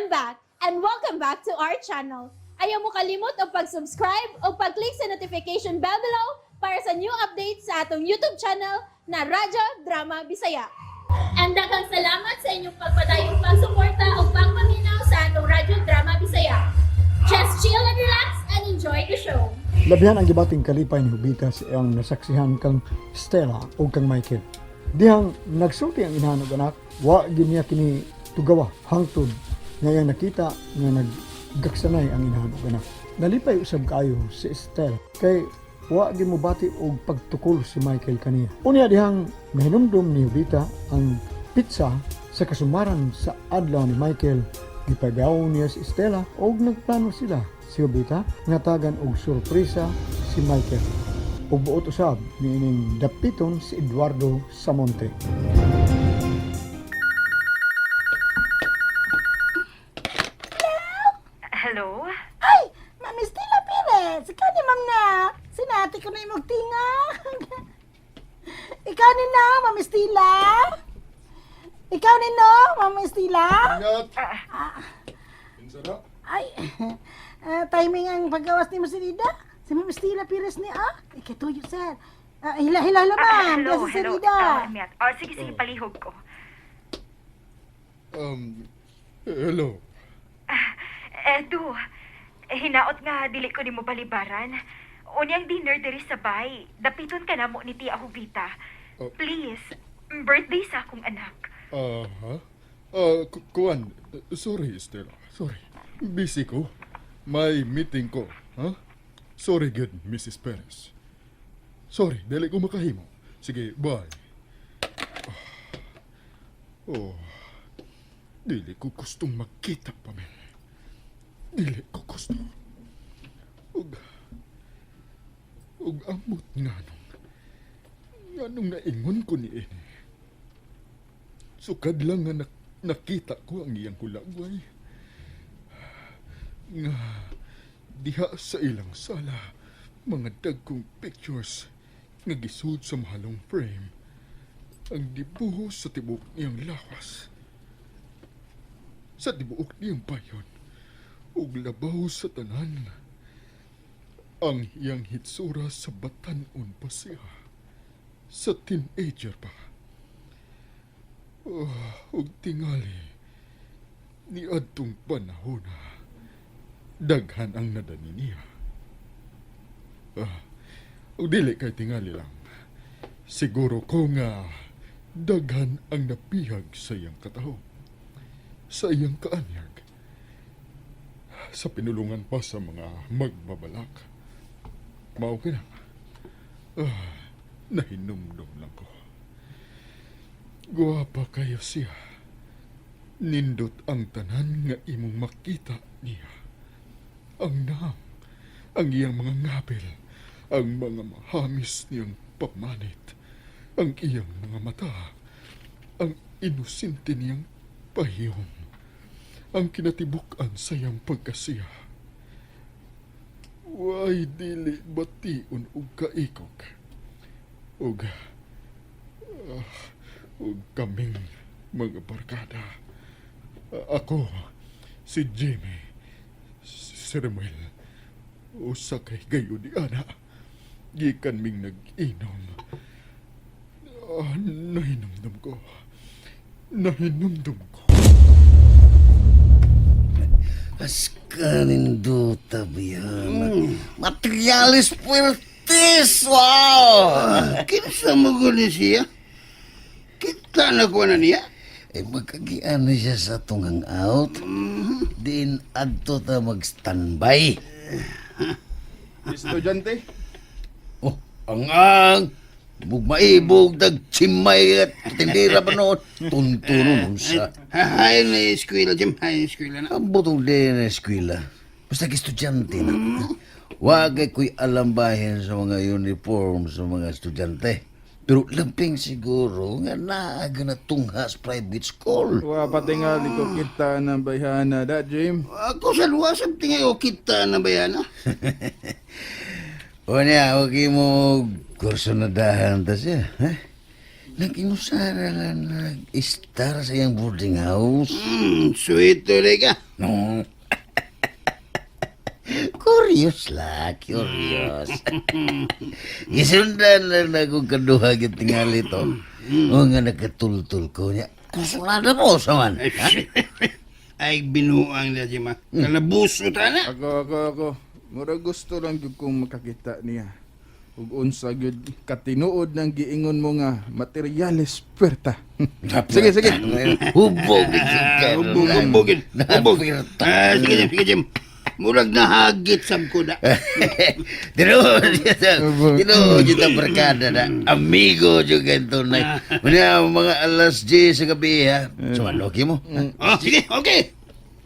I'm back and welcome back to our channel. Ayaw mo kalimot og pag-subscribe o pag-click sa notification bell below para sa new updates sa atong YouTube channel na Radyo Drama Bisaya. And daghang salamat sa inyong pagpadayong pagsuporta o pagpaminaw sa atong Radyo Drama Bisaya. Just chill and relax and enjoy the show. Labihan ang gibating kalipay ni Jovita sa iyang nasaksihan kang Stella ug kang Michael. Dihang nagsulti ang inahan ug anak, wa gyud niya kini tugawa hangtod nga iyang nakita nga naggaksanay ang inahan ug anak. Nalipay usab kaayo si Stella kay wa gyud mobati og pagtukol si Michael kaniya. Unya dihang nahinumdum ni Jovita ang petsa sa kasumaran sa adlaw ni Michael. Gipagaw niya si Stella og nagplano sila si Jovita nga tagan og sorpresa si Michael. Ug buot usab niining dapiton si Eduardo Samonte. Hello? Ay, Ma'am Estela Perez, ikaw ni ma'am na. Sinati ko na imong tinga. Ikaw ni na, Ma'am Estela. Ikaw ni no, Ma'am Estela. Ingat! Kinsa na? Ay, timing ang paggawas ni mo si Rida. Si Ma'am Estela Perez ni ah. Ikatuyo, sir. Ah, hila, hila, hila, ma'am. Hello, Diya si hello. Rida. Ah, Miat. Oh, sige, sige, palihog ko. Hello. Edu, hinaot nga, dili ko nimo balibaran. Unyang dinner diri sa bay. Dapiton ka na mo ni Tia Jovita. Oh. Please, birthday sa akong anak. Ah, ha? Ah, kuan, sorry, Stella. Sorry. Busy ko. May meeting ko. Ha? Sorry, good, Mrs. Perez. Sorry, dili ko makahimo. Sige, bye. Oh, dili ko gustong magkita pa, men. Dili ko gusto. Ug amot nga nung naingon ko ni ini. Sukad lang nga nakita ko ang iyang hulagway. Nga diha sa ilang sala, mga dagkong pictures nga gisud sa mahalong frame. Ang dibuho sa tibok niyang lawas. Sa tibuok niyang bayon, ug labaw sa tanan. Ang iyang hitsura sa batan-on pa siya. Sa teenager pa. Oh, ug tingali niadtong panahon na daghan ang nadani niya. Ah, ug dili kay tingali lang. Siguro ko nga daghan ang napihag sa iyang katahom. Sa iyang kaanyag. Sa pinulungan pa sa mga magbabalak. Mao ka na. Ah, nahinumdum lang ko. Guwapa kayo siya. Nindot ang tanan nga imong makita niya. Ang naam, ang iyang mga ngapil, ang mga mahamis niyang pamanit, ang iyang mga mata, ang inosente niyang pahiyom, ang kinatibuk-an sa iyang pagkasiya. Way dili bation og kaikog. Ug kaming mga barkada. Ako, si Jimmy, si Remuel, usa kay gayo di ana. Gikan ming nag-inom. Ah, nahinumdum ko. Nahinumdum ko. Askaninduta yan. Materiales fuertes! Wow! Kinsa mo guni siya? Kita na ko na niya. Eh, magkagian na siya sa atong hangout. Diin adto ta mag-standby. Estudyante? Oh, ang. Bugmaibog, dagchimay at tindira pa noon. Tuntunon sa. Hay na eskwela, Jim. Hay na eskwela na. Ang butong din na eskwela. Basta estudyante na. Wagay ko'y alam bahin sa mga uniform sa mga estudyante. Pero lamping siguro nga naaga na tunghas private school. Wa patingali ko kita ng bayhana da, Jim. Ako sa luwa sa tingay o kita na bayana. O niya, huwag mo kurso na dahan ta siya. Ha? Nag-inusara lang nag-istar sa iyang boarding house. Sweet tuloy ka. No. Curious la, curious. Gisundan lang na kong kaduha yung tingali to. O nga nakatultul ko niya. Kusulada mo sa man. Ay, binuang na, Jim, ah. Kalabuso ta na. Ako, ako, ako. Mura gusto lang gyud kong makakita niya. Ug unsa gyud katinuod ng giingon mo nga materiales puerta. Sige, sige. Hubog gyud ka. Hubog, hubog. Hubog. Napirta. Ah, sige, Jim, sige, Jim. Murag nahagit sab ko na. Tinuod yun. Tinuod yun ang barkada na. Amigo yun ganito na. Muna mga alas 10 sa gabi ha. Sumaloki mo. Oh, sige, okay.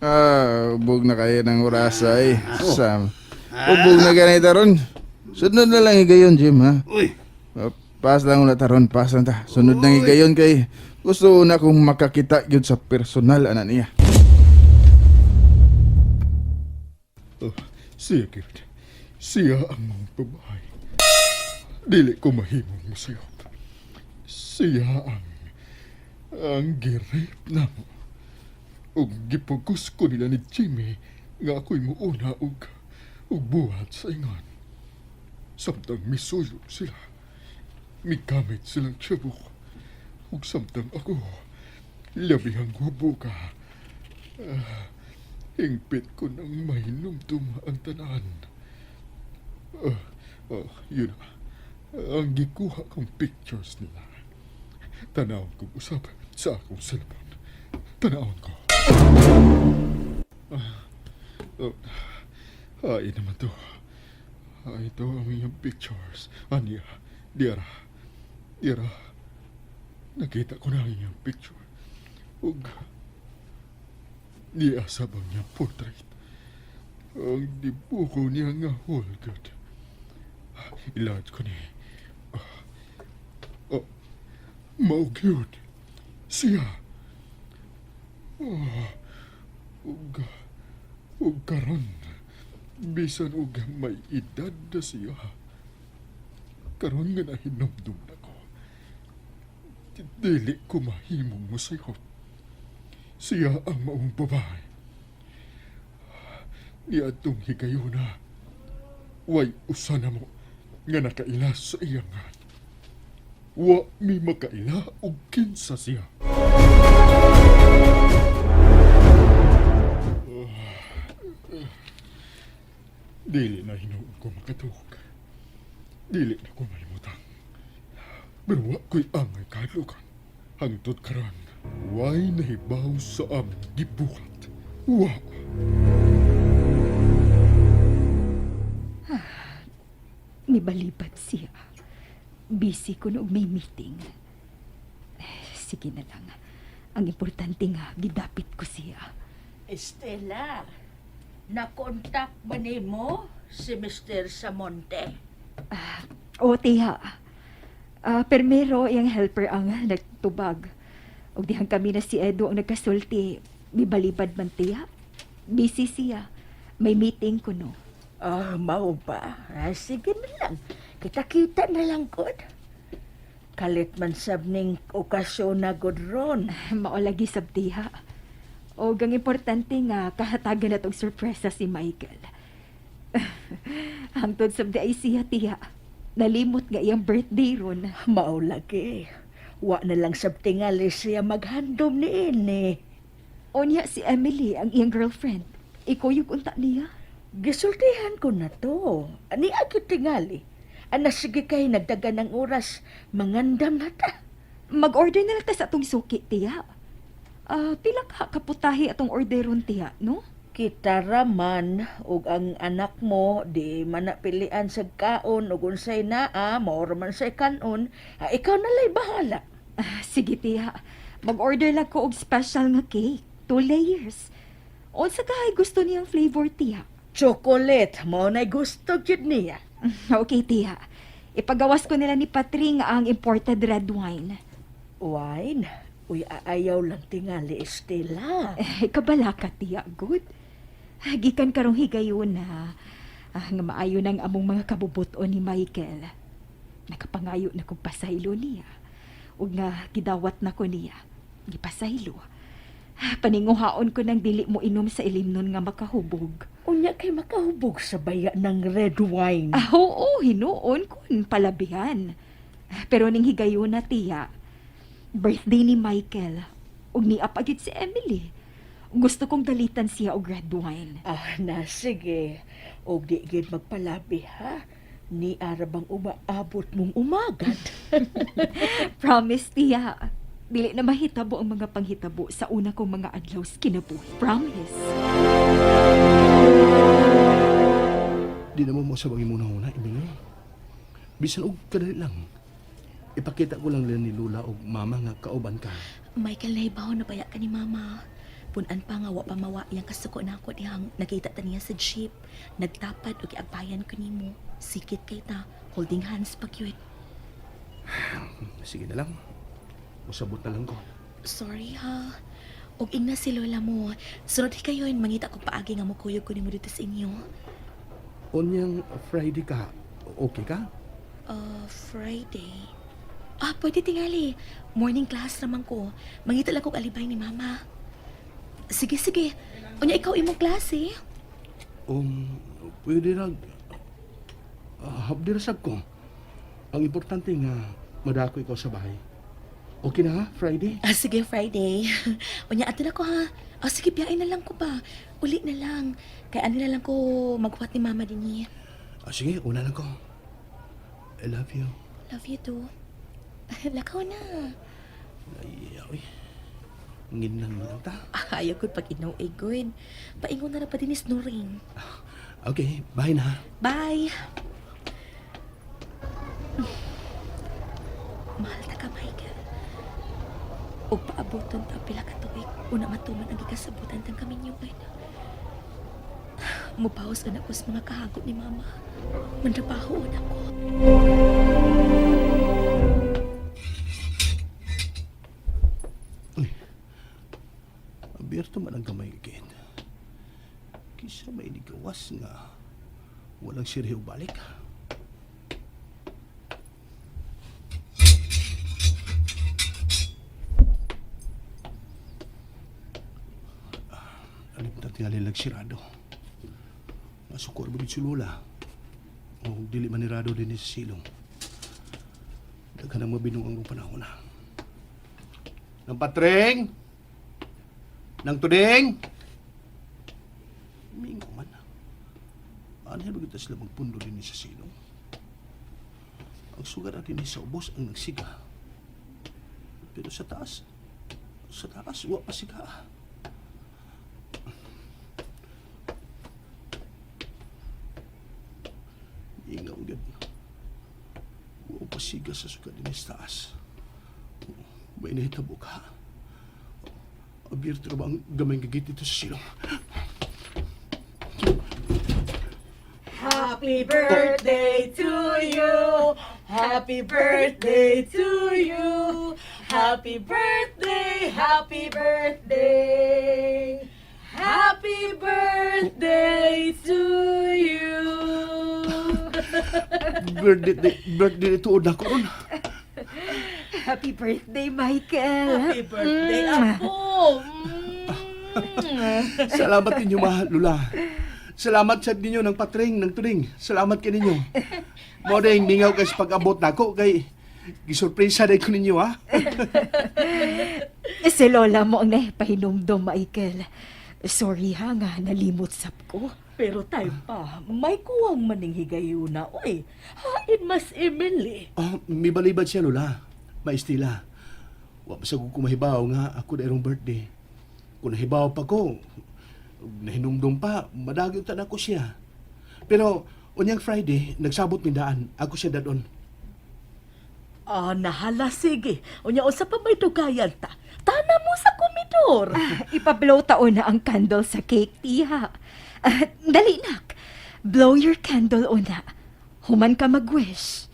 Ah, ubog na kayo ng orasa eh. Sam. Ubog na ganito ron. Sunod na lang higayon, Jim, ha? Uy, Ah, Pass lang una taron, pass lang ta. Sunod na higayon kay gusto na kong makakita yun sa personal ana niya. Oh, siya, Gerd. Siya ang mga babae. Dili ko mahimong musayop. Siya ang girip na mo. Ug gipugos ko nila ni Jimmy nga ako'y muuna ug buhat sa ingon. Samtang misuyo sila. Migamit silang tiyabok. Ug samtang ako, labihang hubo ka. Hingpit ko nang mahinumdum ang tanan. Ah, yun na. Ang gikuha kong pictures nila. Tanawon kong usap sa akong cellphone. Tanawon ko. Ah, oh, ay naman to. Ay, ito ang iyang pictures. Aniya, diara. Diara. Nakita ko na ang iyang picture. Ug niya sa bang niyang portrait. Ang dibuko niya nga holgad. Ilarge ko ni. Oh, maugyod. Siya. Oh, ug, ug karon. Bisan og may edad na siya. Karon nga nahinumdum na ko. Dili ko mahimong musayop. Siya ang maong babae. Niadtong higayuna. Way usa na mo nga nakaila sa iyang ngan. Wa mi makaila og kinsa siya. Dili na hinuon ko makatuog. Dili na ko malimutang. Pero wa ko'y angay kahadlukan. Hangtod karon, way nahibaw sa among gibuhat. Wa. Mibalibad siya. Busy ko og may meeting. Sige na lang. Ang importante nga, gidapit ko siya. Estela, nakontak ba nimo si Mr. Samonte? O, tiya. Ah, permero, iyang helper ang nagtubag. Og dihang kami na si Edo ang nagkasulti. Mibalibad man tiya. Busy siya. May meeting ko no. Ah, mao ba? Ah, sige na lang. Kita-kita na lang gud. Kalit man sab ning okasyon na gud ron. Maolagi sab tiya. Og ang importante nga kahatagan na tong sorpresa si Michael. Hangtod sab di ay siya tiya. Nalimot nga iyang birthday ron. Mao lagi. Wa na lang sab tingali siya maghandom niini. Onya si Emily ang iyang girlfriend. Ikuyog unta niya. Gisultihan ko na to. Ani agad tingali. Ana sige kay nagdagan ng oras, mangandam na ta. Mag-order na lang ta sa atong suki, tiya. Ah, pila ka kaputahi atong orderon, tiya, no? Kita raman ug ang anak mo di man na pilian sa kaon ug unsay naa mao ra man say kanon, ah, ikaw na lay bahala. Ah, sige, tiya. Mag-order lang ko og special nga cake. 2 layers. Unsa kahay gusto niyang flavor, tiya? Chocolate mao nay gusto gyud niya. Okay, tiya. Ipagawas ko nila ni Patring ang imported red wine. Wine, uy aayaw lang tingali Estela. Eh, kabala ka, tiya. Good. Gikan karong higayon na nga maayo ng among mga kabubuton ni Michael. Nakapangayo na kong pasaylo niya. Ug nga gidawat na ko niya. Gipasaylo. Paninguhaon ko nang dili mo inom sa ilimnon nga makahubog. Unya kay makahubog sa baya ng red wine. Ah, oo, hinuon kun palabihan. Pero ning higayon na, tiya, birthday ni Michael, ug niapagid si Emily. Gusto kong dalitan siya og red wine. Ah, na sige. Og di gid magpalabi ha. Ni arabang umaabot mong umagad. Promise, tiya. Dili na mahitabo ang mga panghitabo sa una kong mga adlaw sa kinabuhi. Promise. Di naman mo sa bangin muna una, Emily. Bisan og kadali lang. Ipakita ko lang ni Lula og mama nga kauban ka. Michael, nahibaw na baya ka ni Mama. Punan pa nga, wa pa mawa iyang kasuko na ako dihang nakita ta niya sa jeep. Nagtapad og giagbayan ko nimo. Sikit kay ta, holding hands pa gyud. Sige na lang. Usabot na lang ko. Sorry ha. Og ingna si Lola mo. Sunod kayon mangita kog paagi nga mokuyog ko nimo dito sa inyo. Unyang Friday ka, okay ka? Friday. Ah, pwede tingali. Morning class naman ko. Mangita lang kog alibay ni Mama. Sige, sige. Unya ikaw imong klase. Pwede ra. Hapdi ra sab ko. Ang importante nga, madako ikaw sa bahay. Okay na ha, Friday? Ah, sige, Friday. Unya, ato na ko ha. Ah, sige, biyain na lang ko ba. Uli na lang. Kaya ano na lang ko maghuwat ni Mama din eh. Ah, sige, una lang ko. I love you. Love you too. Lakaw na. Ay, ay. Nginang lang ta. Ah, ayaw ko pag inaw eh, good. Paingon na na pa din ni snoring. Okay, bye na. Bye! Mahal ta ka, Michael. Ug paaboton ta pila ka tuig, una matuman ang gikasabutan tang kaminyuan. Mubawas una ko sa mga kahagot ni Mama. Mantrabaho una ko. Uy, abierto man ang gamay again. Kisa may nigawas nga walang sirhiw balik. Alim na tingali lang sirado. Masukor ba si Lola? O dili manirado din sa silong. Daghan ang mabinong ang panahon na. Nang patreng! Nang tuding! Mingo man. Ano ba kita sila magpundo din sa silong? Ang sugar natin sa ubos ang nagsiga. Pero sa taas, wa pa siga. Ingaw gud. Wa pa siga sa sugar din sa taas. May nahitabo ka. Abierto na ba ang gamay gagit dito sa silong? Happy birthday to you. Happy birthday to you. Happy birthday, happy birthday. Happy birthday to you. Birthday ito na ko ron. Happy birthday, Michael. Happy birthday, Apo. Salamat ninyo, mahal Lula. Salamat sa ninyo ng patring, ng turing. Salamat kaninyo. Mo ding mingaw kay sa pag-abot nako kay gisurpresa day ko ninyo ha. Si Lola mo ang nahipahinumdum, Michael. Sorry ha nga, nalimot sab ko. Pero tayo pa, may kuwang maning higayuna, oy. Hain mas Emily. Ah, may balibad siya Lola. Maistila. Wa pa sa ko kumahibaw nga ako na irong birthday. Kung nahibaw pa ko, nahinumdum pa, madagyo ta na ko siya. Pero unyang Friday, nagsabot mi daan. Ako siya dadon. Ah, nahala, sige. Unya, usa pa may dugayan ta. Tana mo sa komidor. Ah, ipablow taon na ang candle sa cake, tiha. Ah, dali, nak. Blow your candle una. Human ka mag-wish.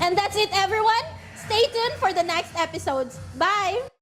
And that's it, everyone. Stay tuned for the next episodes. Bye!